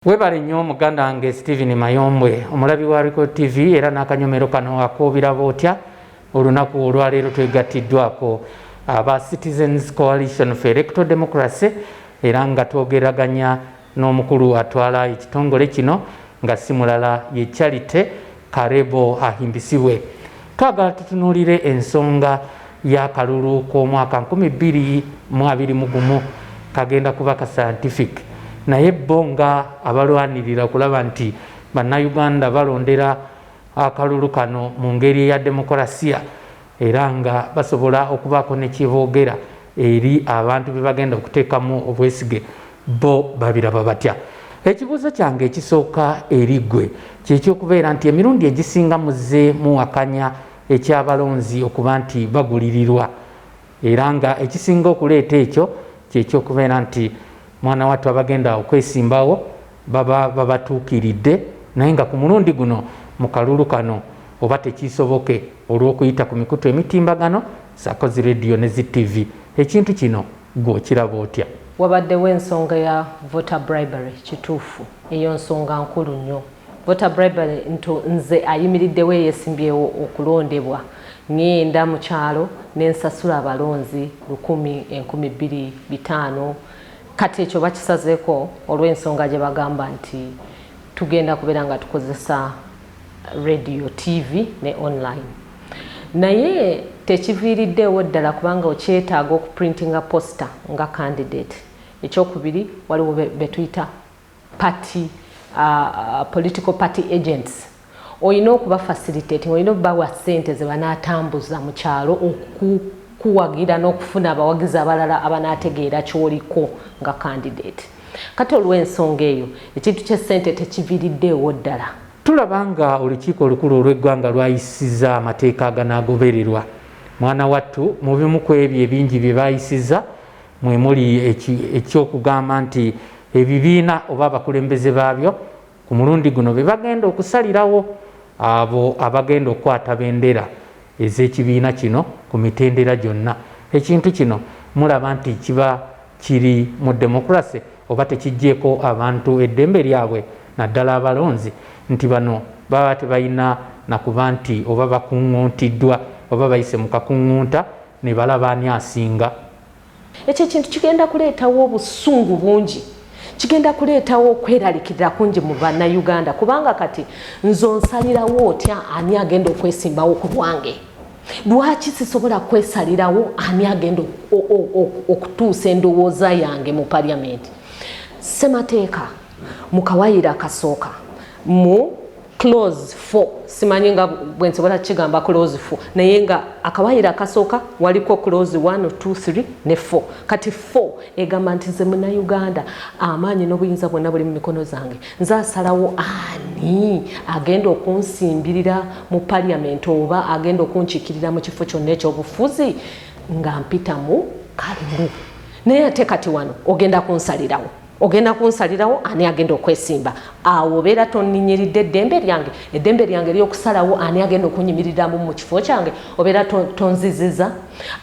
Webale nnyo muganda wange Stephen Mayombwe, omulabi wa Record TV era n'akanyomero kano akoobiraba otya. Olunaku olwaleero twegattiddwako aba Citizens Coalition for Electoral Democracy, era nga twogeraganya n'omukulu atwala ekitongole kino, nga si mulala ye Charity Karebo Ahimbisibwe. Twagala tutunuulire ensonga y'akalulu k'omwaka 2021. Kagenda kuba ka scientific, naye bo nga abalwanirira okulaba nti Bannayuganda balondera akalulu kano mu ngeri eya demokurasiya, era nga basobola okubaako nekyeboogera eri abantu be bagenda okuteekamu obwesige, bo babiraba batya? Ekibuuzo kyange ekisooka eri ggwe kyekyokubeera nti emirundi egisinga muzze muwakanya ekyabalonzi okuba nti bagulirirwa, era nga ekisinga okuleeta ekyo kyekyokubeera nti mwana wattu abagenda okwesimbawo baba babatuukiridde, naye nga ku mulundi guno mu kalulu kano oba tekisoboke olw'okuyita ku mikutu emitimbagano saako zi rediyo ne zi TV. Ekintu kino gwe okiraba otya? Wabaddewo ensonga ya voter bribery. Kituufu, eyo nsonga nkulu nnyo, voter bribery. Nto nze ayimiriddewo eyesimbyewo okulondebwa, ŋŋenda mu kyalo nensasula abalonzi 1000, 2000, 5. Kati ekyo bakisazeeko olw'ensonga gye bagamba nti tugenda kubeera nga tukozesa radio, TV ne online, naye tekiviiriddeewo ddala kubanga okyetaaga okuprintinga poster nga candidate. Ekyokubiri, waliwo betuyita party political party agents. Olina okuba facilitating, olina okubawa ssente ze banaatambuza mu kyalo okukuwagira n'okufuna abawagizi abalala abanaategeera ky'oliko nga candidate. Kati olw'ensonga eyo, ekintu ky'essente tekiviiriddeewo ddala. Tulaba nga olukiiko olukulu olw'eggwanga lwayisiza amateeka aganaagobererwa. Mwana wattu, mu bimu ku ebyo ebingi bye baayisiza mwe muli ekyokugamba nti ebibiina oba abakulembeze baabyo ku mulundi guno be bagenda okusalirawo abo abagenda okukwata bendera ez'ekibiina kino ku mitendera gyonna. Ekintu kino mulaba nti kiba kiri mu demokurasi oba tekijjeeko abantu eddembe lyabwe, naddala abalonzi, nti bano baba tebalina nakuba nti oba bakuŋŋuntiddwa oba bayise mu kakuŋŋunta ne balaba ani asinga? Ekyo ekintu kigenda kuleetawo obusungu bungi, kigenda kuleetawo okweralikirira kungi mu Bannayuganda, kubanga kati nze onsalirawo otya ani agenda okwesimbawo ku lwange? Lwaki sisobola kwesalirawo ani agenda okutuusa endowooza yange mu Paliamenti? Ssemateeka mu kawayiro akasooka, mu clause 4, simanyi nga bwe nsobola kukigamba clause 4, naye nga akawayiro akasooka waliko clause 1, 2, 3 ne 4. Kati 4 egamba nti nze Munnayuganda, amaanyi n'obuyinza bwonna buli mu mikono zange, nze asalawo ani agenda okunsimbirira mu Paliamenti oba agenda okunkiikirira mu kifo kyonna ekyobufuzi nga mpita mu kalulu. Naye ate kati wano ogenda kunsalirawo ani agenda okwesimba. Awo obeera toninyiridde eddembe lyange, eddembe lyange eryokusalawo ani agenda okunyimiriramu mu kifo kyange, obeera tonziziza.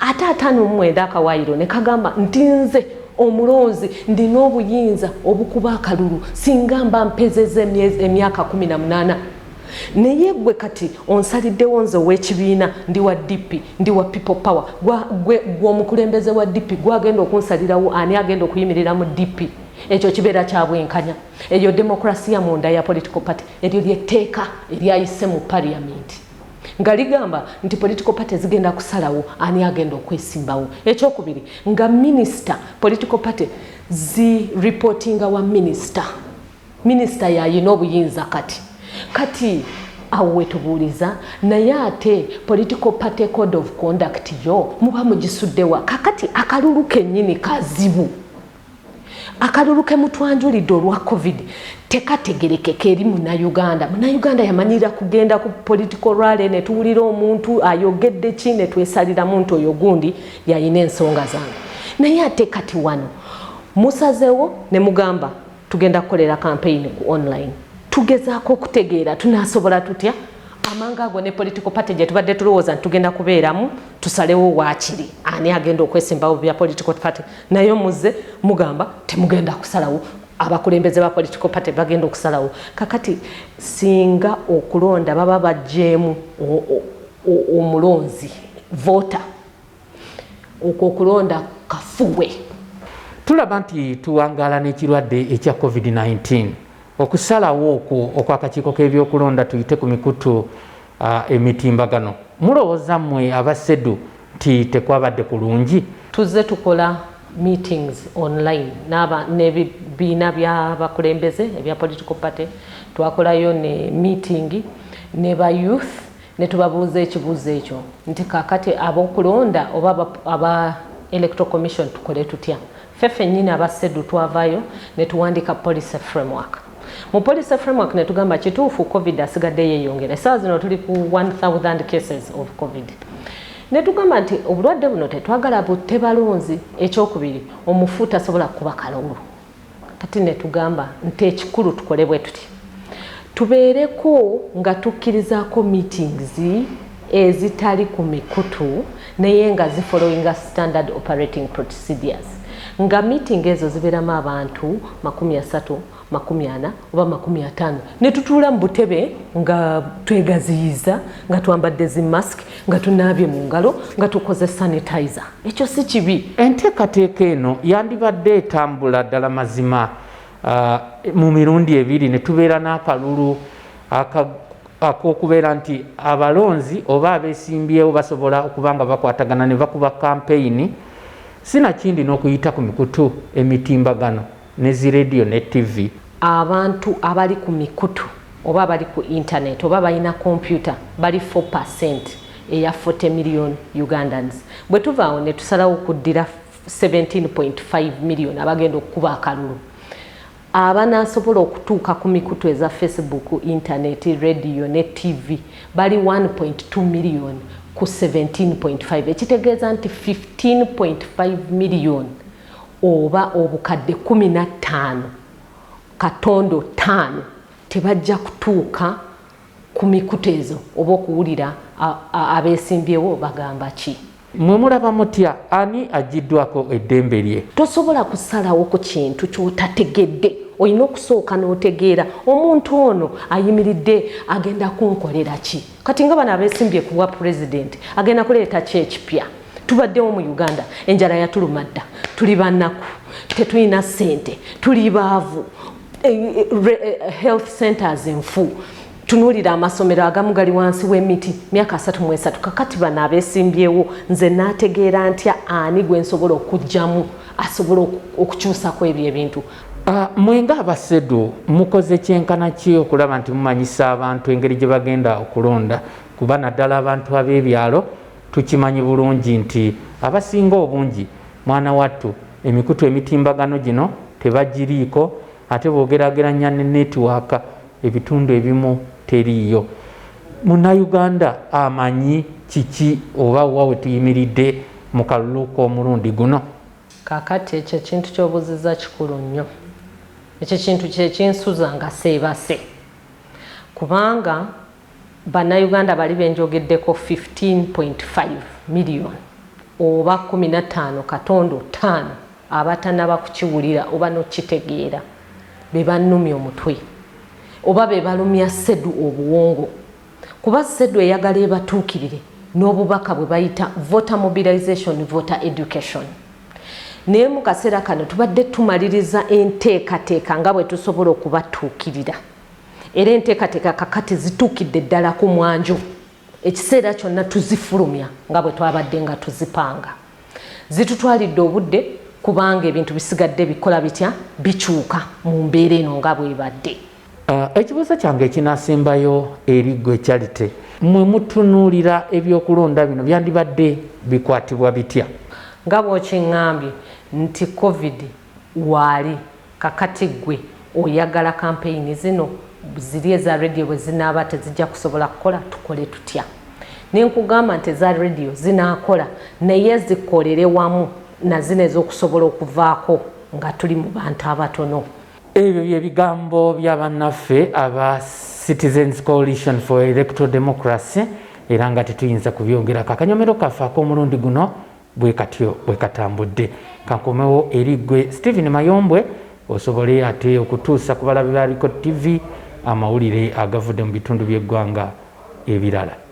Ate 59 akawaayiro ne kagamba nti nze omulonzi ndina obuyinza obukuba akalulu singa mba mpezeza emyaka 18. Naye gwe kati onsaliddewo nze ow'ekibiina, ndi wa DP, ndi wa People Power, gwe omukulembeze wa DP gwagenda okunsalirawo ani agenda okuyimirira mu DP. Ekyo kibeera kya bwenkanya? Eyo demokrasiya munda ya political party? Eryo lyetteeka eryayise mu Parliament nga ligamba nti political party zigenda kusalawo ani agenda okwesimbawo. Ekyokubiri, nga minisita, political party zi reportinga wa minisita, minisita yayina obuyinza. Kati awo wetubuuliza, naye ate political party code of conduct yo muba mugisuddewa? Kakati akalulu kennyini kazibu. Akalulu ke mutwanjulidde olwa COVID tekategerekeka eri Munnayuganda. Munnayuganda yamanyirira kugenda ku political rally ne tuwulira omuntu ayogedde ki ne twesaliramu nti oyo gundi yayina ensonga zange. Naye ate kati wano musazeewo ne mugamba tugenda kukolera campaign ku online. Tugezaako okutegeera tunasobola tutya amangu ago ne political party gye tubadde tulowooza nti tugenda kubeeramu, tusalewo waakiri ani agenda okwesimbawo bya political party, naye muze mugamba temugenda kusalawo. Abakulembeze ba political party bagenda okusalawo. Kakati singa okulonda baba bajjeemu omulonzi, voter, okwo okulonda kafuwe. Tulaba nti tuwangaala n'ekirwadde ekya COVID-19. Okusalawo okwo okw'akakiiko k'ebyokulonda tuyite ku mikutu emitimbagano, mulowooza mmwe aba CEDU nti tekwabadde kulungi? Tuzze tukola meetings online n'ebibiina by'abakulembeze ebya political party. Twakolayo ne meeting ne ba youth ne tubabuuza ekibuuzo ekyo nti kakati ab'okulonda oba aba Electoral Commission, tukole tutya? Ffe ffennyini aba CEDU twavaayo ne tuwandika policy framework. Mu policy framework ne tugamba, kituufu, COVID asigadde yeeyongera, essaawa zino tuli ku 1000 cases of COVID. Ne tugamba nti obulwadde buno tetwagala butte balonzi. Ekyokubiri, omufu tasobola kuba kalulu. Kati ne tugamba nti ekikulu tukole bwe tuti: tubeereko nga tukkirizaako meetings ezitali ku mikutu, naye nga zifollowinga standard operating procedures, nga meeting ezo zibeeramu abantu 30, 40 oba 50, ne tutuula mu butebe nga twegaziyiza, nga twambadde zi mask, nga tunaabye mu ngalo, nga tukoze sanitizer. Ekyo si kibi. Enteekateeka eno yandibadde etambula ddala mazima mu mirundi ebiri, ne tubeera n'akalulu ak'okubeera nti abalonzi oba abeesimbyewo basobola okuba nga bakwatagana ne bakuba kampeyini, sinakindi n'okuyita ku mikutu emitimbagano ne zi rediyo ne TV. Abantu abali ku mikutu oba abali ku internet oba balina kompyuta bali 4% eya 40 million Ugandans. Bwe tuvaawo ne tusalawo okuddira 17.5 million abagenda okukuba akalulu, abanaasobola okutuuka ku mikutu eza Facebook, internet, radio ne TV bali 1.2 million ku 17.5, ekitegeeza nti 15.5 million oba obukadde 15 katondo 5 tebajja kutuuka ku mikutu ezo oba okuwulira abeesimbyewo bagamba ki. Mwe mulaba mutya? Ani agiddwako eddembe lye? Tosobola kusalawo ku kintu ky'otategedde. Olina okusooka n'otegeera omuntu ono ayimiridde agenda kunkolera ki. Kati nga bano abeesimbye ku bwa pulezidenti, agenda kuleeta ki ekipya? Tubaddewo mu Uganda, enjala yatuluma dda, tuli banaku, tetulina ssente, tuli baavu, health centers nfu, tunuulira amasomero agamu gali wansi w'emiti myaka 33. Kakati bano abeesimbyewo, nze naategeera ntya ani gwe nsobola okugjamu asobola okukyusako ebyo ebintu? Mwe nga aba CEDU mukoze kyenkana ki okulaba nti mumanyisa abantu engeri gye bagenda okulonda? Kuba naddala abantu ab'ebyalo tukimanyi bulungi nti abasinga obungi, mwana wattu, emikutu emitimbagano gino tebagiriiko, ate bwogerageranya ne network ebitundu ebimu teriiyo. Munnayuganda amanyi kiki oba wa we tuyimiridde mu kalulu k'omulundi guno? Kakati ekyo ekintu ky'obuuziza kikulu nnyo. Ekyo kintu kyekinsuza nga seebase, kubanga Bannayuganda bali benjogeddeko 15.5 million oba 15 katondo 5 abatanaba kukiwulira oba nokitegeera be bannumya omutwe oba be balumya CEDU obuwongo, kuba CEDU eyagala ebatuukirire n'obubaka bwe bayita voter mobilization, voter education. Naye mu kaseera kano tubadde tumaliriza enteekateeka nga bwe tusobola okubatuukirira, era enteekateeka kakati zituukidde ddala ku mwanjo. Ekiseera kyonna tuzifulumya nga bwe twabadde nga tuzipanga. Zitutwalidde obudde kubanga ebintu bisigadde bikola bitya, bikyuka mu mbeera eno nga bwebadde. Ekibuuzo kyange ekinasembayo eri ggwe Charity, mwe mutunuulira ebyokulonda bino byandibadde bikwatibwa bitya? Nga bw'okiŋŋambye nti COVID waali, kakati ggwe oyagala kampeyini zino ziri eza rediyo bwe zinaaba tezijja kusobola kukola, tukole tutya? Nenkugamba nti eza rediyo zinaakola, naye zikolere wamu na zino ez'okusobola okuvaako nga tuli mu bantu abatono. Ebyo bye bigambo bya bannaffe aba Citizens Coalition for Electoral Democracy, era nga tetuyinza kubyogerako. Akanyomero kaffe ak'omulundi guno bwe katyo bwe katambudde. Kankomewo eri ggwe Stephen Mayombwe. Osobole ate okutuusa ku balabi ba Record TV amawulire agavudde mu bitundu by'eggwanga ebirala.